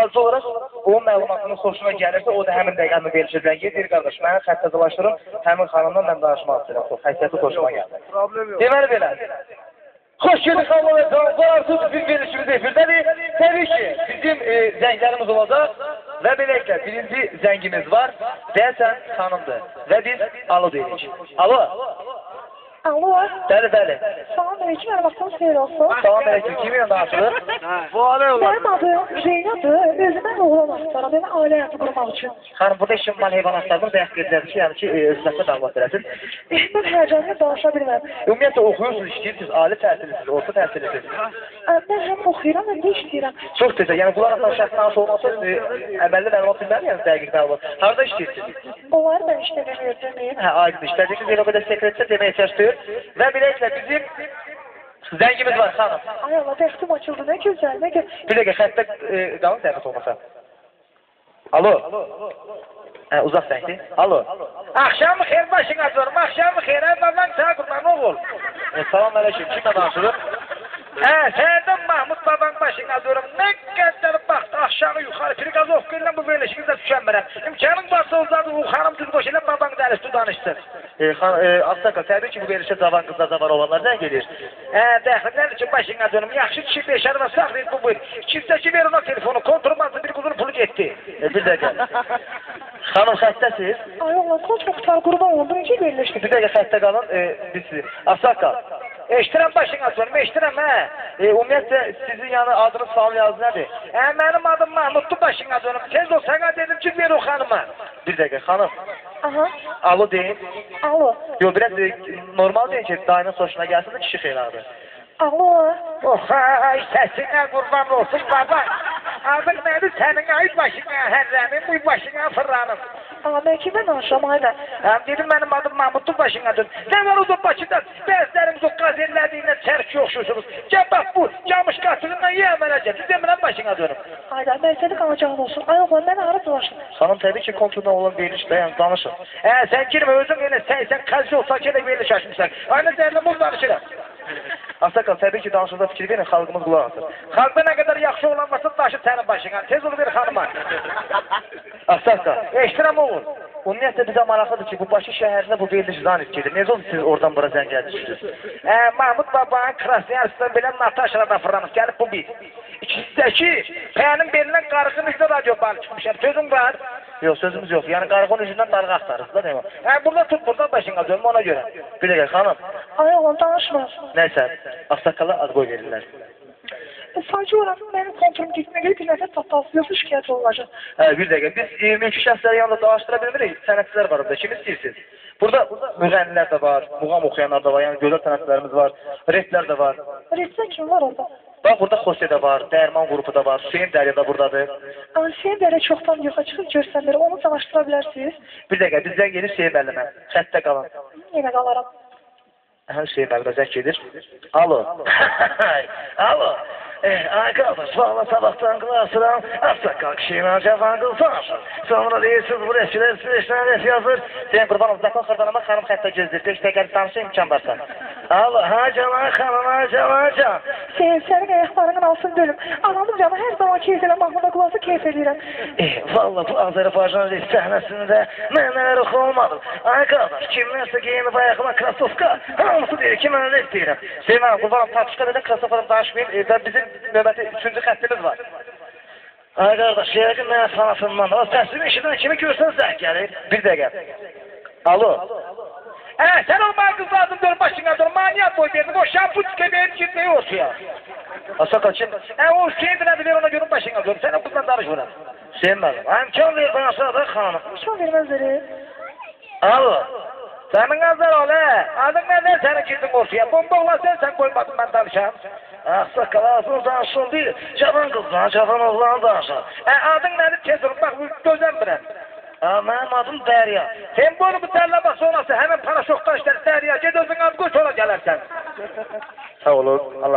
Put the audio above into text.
Xarici olaraq onun məlumatının xoşuna gəlirsə, o da həmin dəqiqənin verilişə zəng edir. Deyir, qardaş, məni xəttə dolaşdırın, həmin xanımla mən danışmaq istəyirəm. Xəstəsi xoşuma gəldi. Problem yox. Deməli belə. Xoş gördük xanımlar və cənablar, artıq bizim verilişimiz efirdədir. Təbii ki, bizim zənglərimiz olacaq və beləliklə birinci zəngimiz var. Deyəsən xanımdır və biz alo deyirik. Alo. Alo. Bəli, bəli. Salam aleyküm, hər vaxtınız xeyir olsun. Salam aleyküm, kiminlə danışırıq? Mənim adım Zeynəbdir. Özümə oğlan axtarıram, yəni ailə həyatı qurmaq üçün. Xanım, burada işin mal heyvan axtarmır, bayaq qeyd ki, yəni ki, özünə məlumat verəsiniz. Mən həyəcanlı danışa bilməm. Ümumiyyətlə, oxuyursunuz, işləyirsiniz, ali təhsillisiniz, orta təhsillisiniz. Mən həm oxuyuram, həm də işləyirəm. Çox gözəl, yəni qulaq asan şəxs danış olmasa, əməlli məlumat bilməm, yəni dəqiq məlumat. Harada işləyirsiniz? Onları mən işləməyim, deməyim. Hə, aydın işlədiniz, elə o qədər sekretsə deməyə ehtiyac deyil. Və beləliklə bizim zəngimiz var, xanım. Ay Allah, bəxtim açıldı, nə gözəl, nə gözəl. Bir dəqiqə, xəttə qalın zəhmət olmasa. Alo. Hə, uzaq zəngdir. Alo. Axşamı xeyir başına durum, axşamı xeyir, ay baban sağ qurban oğul. Salam aleyküm, kimlə danışırıq? Hə, səhərdən Mahmud baban başına durum. Nə qədər baxdı aşağı yuxarı, Prikazovka ilə bu verilişinizə düşənmirəm. İmkanın varsa uzadı, o xanım düz qoş ilə baban da üstü danışsın. Ağsaqqal, təbii ki, bu verilişə cavan qızlar, cavan oğlanlar zəng edir. Hə, dəxli, nə üçün başına dönüm? Yaxşı kişi beşər və saxlayır bu buyur. İkincisi ver ona telefonu, kontrabanda bir quzun pulu getdi. Bir dəqiqə. Xanım, xəttəsiz? Ay Allah, çox qutar, qurban olum, bu necə verilişdir? Bir dəqiqə xəttə qalın, biz sizi. Ağsaqqal. Eşitirəm başına dönüm, eşitirəm, hə. Ümumiyyətlə, sizin yəni adınız, familiyanız nədir? Hə, mənim adım Mahmuddur başına dönüm. Tez ol, sənə dedim ki, ver o xanıma. Bir dəqiqə, xanım. Aha. Alo deyin. Alo. Yox, biraz normal deyin ki, dayının xoşuna gəlsin də kişi xeyladır. Alo. Oh, ay, səsinə qurban olsun baba. Adın nədir sənin, ay başına hərrəmin, bu başına fırlanım. Aa, mən kimlə danışıram, ayda? Hə, dedim, mənim adım Mahmuddur başına dön. Nə var o da Bakıda? Bəziləriniz o qazellərliyinə çərki oxşursunuz. Gəl bax bu, camış qatığından yeyə mənəcək. Demirəm başına dönüm. Ayda, mən səni qalacağın olsun. Ay oğlan, mən hara dolaşdım? Xanım, təbii ki, konturdan olan verilişlə, yəni danışın. Hə, sən girmə, özün elə sən qazi olsa ki, elə veriliş açmışsan. Ayna zərlə bul danışıram. Ağsaqqal, təbii ki, danışınıza fikir verin, xalqımız qulaq asır. Xalqda nə qədər yaxşı olan varsa, daşı sənin başına. Tez ol ver xanıma. Ağsaqqal, eşitirəm oğul. Ümumiyyətlə, bizə maraqlıdır ki, bu Bakı şəhərində bu veriliş zanit gedir. Necə oldu siz oradan bura zəng düşdünüz? Mahmud babanın Krasnoyarskdan belə Nataşa da fırlanıb, gəlib bu bir. İkincisi ki, pənin belindən qarğın üzrə radio balı çıxmışam. Sözün var? Yox, sözümüz yox. Yəni qarğın üzündən darğa axtarırız da, deyim. Hə, burada tut, burada başına dönmə ona görə. Bir dəqiqə, xanım. Ay oğlan, danışma. Nəysə, ağsaqqala ad qoy verirlər. Sadəcə olaraq mənim konturum getmə görə bir nəfər tapdalsız, yoxsa şikayət olunacaq. Hə, bir dəqiqə. Biz mülki şəxsləri yanında danışdıra bilmirik. Sənətçilər var burada. Kim istəyirsiniz? Burada müğənnilər də var, muğam oxuyanlar da var, yəni gözəl sənətçilərimiz var, replər də var. Replər kim var orada? Bax, burada Xose də var, Dərman qrupu da var, Hüseyn Dərya da buradadır. Hüseyn Dərya çoxdan yoxa çıxıb görsənmir, onu danışdıra bilərsiniz. Bir dəqiqə, biz zəng edir Hüseyn müəllimə. Xəttə qalın. Yenə qalaram. Hə, Hüseyn müəllimə zəng edir. Alo. Alo. Ay qardaş, valla sabahdan qılasıram, ağsaqqal kişiylə cavan qız danışır. Sonra deyirsiniz, bu rəsilər sizə rəs yazır. Deyən qurbanım, zakon xırdanama xanım xəttə gözləyir. 5 dəqiqə danışın, imkan varsa. Alo, ha can, ha xanım, ha can, ha can. Sənin ayaqlarının altını dönüm. Anamın canı hər zaman keyf eləm, Mahmuda qulası keyf eləyirəm. Valla bu Azərbaycan rəs səhnəsində mən nələr oxu olmadım. Ay qardaş, kimlərsə geyinib ayağıma krasovka, hamısı deyir ki, mən rəs deyirəm. Hüseyin müəllim, qurbanım, tartışqa dedim, krasovkadan danışmayın. Bizim növbəti üçüncü xəttimiz var. Ay qardaş, yəqin mənə fanatından. O səsimi eşidən kimi görsən zəng gəlir. Bir dəqiqə. Alo. Hə, sən olmayan qız lazım deyil, başına dur, maniyə boy verdin, o şampuçka verib girməyi ortaya. Ağsaqqal, kim? Hə, o Hüseyin nədir, ver ona görün başına dur, sən o qızla danışmıram. Hüseyin müəllim. İmkan ver danışaq da xanım. İmkan verməzlər. Alo. Sənin azar ol, hə? Adın nədir səni girdin ortaya? Bomba ola sən qoymadın, mən danışam. Ağsaqqal, ağzını danışsın deyil, cavan qızdan, cavan oğlanı danışar. Hə, adın nədir? Tez olun, bax, gözlənmirəm. Mənim adım Dərya. Sen bunu bu dərlə bax sonrası, həmin paraşokdan işlər Dərya, ged özün ad qoy, sonra gələrsən. Sağ olun. Allah